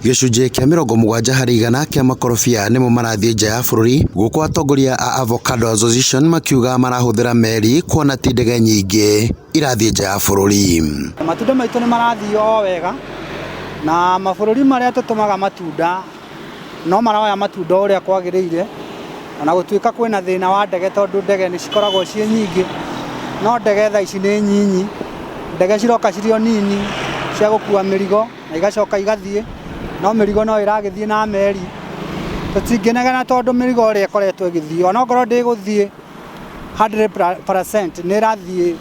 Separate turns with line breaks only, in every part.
Gĩcunjĩ kĩa 70% kĩa makorobia nĩmo marathiĩ nja ya bũrũri, gũkũ atongoria a Avocado Association makiuga marahũthĩra meri kuona ti ndege nyingĩ irathiĩ nja ya bũrũri.
Matunda maitũ nĩ marathiĩ o wega na mabũrũri marĩa tũtũmaga matunda no maroya matunda ũrĩa kwagĩrĩire, ona gũtuĩka kwĩna thĩna wa ndege tondũ ndege nĩ cikoragwo ciĩ nyingĩ, no ndege thaa ici nĩ nyinyi, ndege ciroka cirĩ o nini cia gũkua mĩrigo na igacoka igathiĩ, no mĩrigo no ĩragĩthiĩ na meri. Tũtingĩnegena tondũ mĩrigo ũrĩa ĩkoretwo ĩgĩthiĩ, onokorwo ndĩgũthiĩ 100% nĩ ĩrathiĩ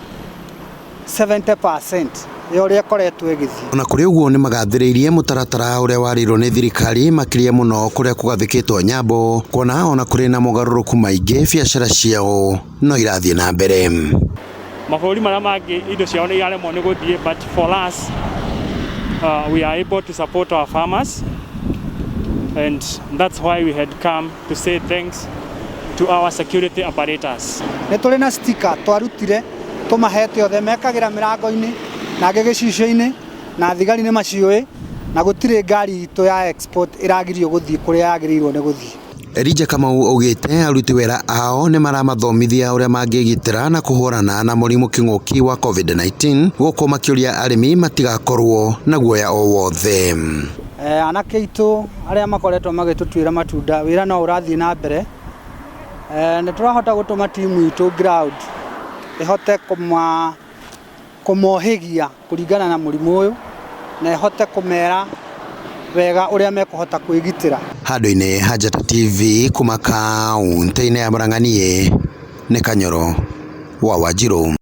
70% ya ũrĩa ĩkoretwo ĩgĩthiĩ.
Ona kũrĩ ũguo nĩ magathĩrĩirie mũtaratara ũrĩa warĩirwo nĩ thirikari makĩria mũno kũrĩa kũgathĩkĩtwo nyambo, kuona ona kũrĩ na mogarũrũku maingĩ biacara ciao no irathiĩ na mbere.
Mabũrũri marĩa mangĩ indo ciao nĩ iraremwo nĩ gũthiĩ, but for us we are able to support our farmers, and that's why we had come to say thanks to our security apparatus.
Nĩ tũrĩ na sticker twarutire tũmahete othe mekagĩra mĩrango-inĩ na angĩ gĩcicio-inĩ, na thigari nĩ maciũĩ, na gũtirĩ ngari itũ ya export ĩragirio gũthiĩ kũrĩa yagĩrĩirwo nĩ gũthiĩ.
Elijah Kamau augĩte aruti wĩra ao nĩ maramathomithia ũrĩa mangĩgitĩra na kũhũrana na mũrimũ kĩng'ũki wa COVID-19, gũkũ makĩũria arĩmi matigakorwo na guoya o wothe.
Anake aitũ arĩa makoretwo magĩtũtuĩra matunda, wĩra no ũrathiĩ na mbere. Nĩ tũrahota gũtũma timu itũ ground ĩhote kũmohĩgia kũringana na mũrimũ ũyũ, na ĩhote kũmera wega ũrĩa mekũhota kwĩgitĩra.
Handũ-inĩ ha Njata TV kuma kaũntĩ-inĩ ya Murang'a, niĩ nĩ Kanyoro wa Wanjirũ.